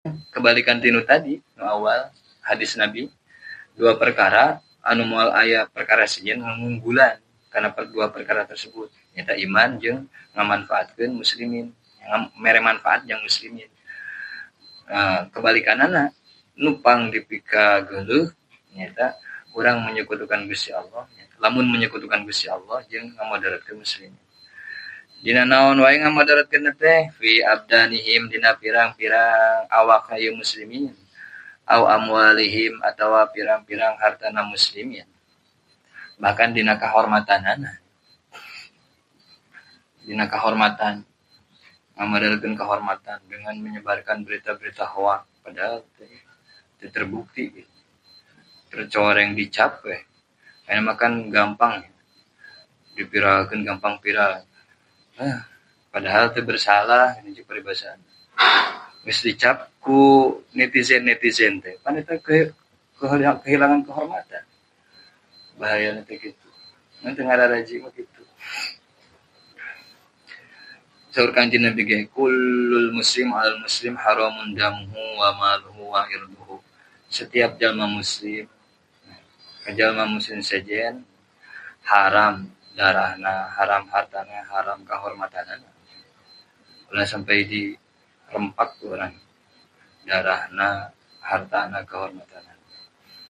Kebalikan tinu tadi nu awal hadis Nabi, dua perkara anu moal aya perkara sejen ngunggulan karena dua perkara tersebut nyata iman jeung ngamanfaatkeun muslimin, mere manfaat jeung muslimin. Nah, kebalikanana nu pang dipika geuleuh nyata urang menyekutukan Gusti Allah, lamun menyekutukan Gusti Allah jeung ngamodaratkeun muslimin. Dina naon wae ngamodaratkeun teh fi abdanihim dina pirang-pirang awak ieu muslimin, au amwalihim atawa pirang-pirang hartana muslimin, bahkan dina kahormatanana, dina kahormatan, ngamodaratkeun kehormatan dengan menyebarkan berita-berita hoak padahal teu terbukti, tercoreng dicap we. Aya makan gampang dipiralkeun, gampang viral. Padahal teu bersalah ini peribahasaan. Geus dicap ku netizen-netizen teh, pan eta kehilangan kehormatan. Bahayana teh kitu. Mun teu ngararaji mah kitu. Saur Kanjeng Nabi ge, kullul muslim al muslim haramun damuhu wa maluhu wa irduhu. Setiap jalma muslim, ka jalma muslim sejen haram darahna, haram hartana, haram kahormatanana. Ulah sampai dirempak ku urang darahna, hartana, kehormatanana.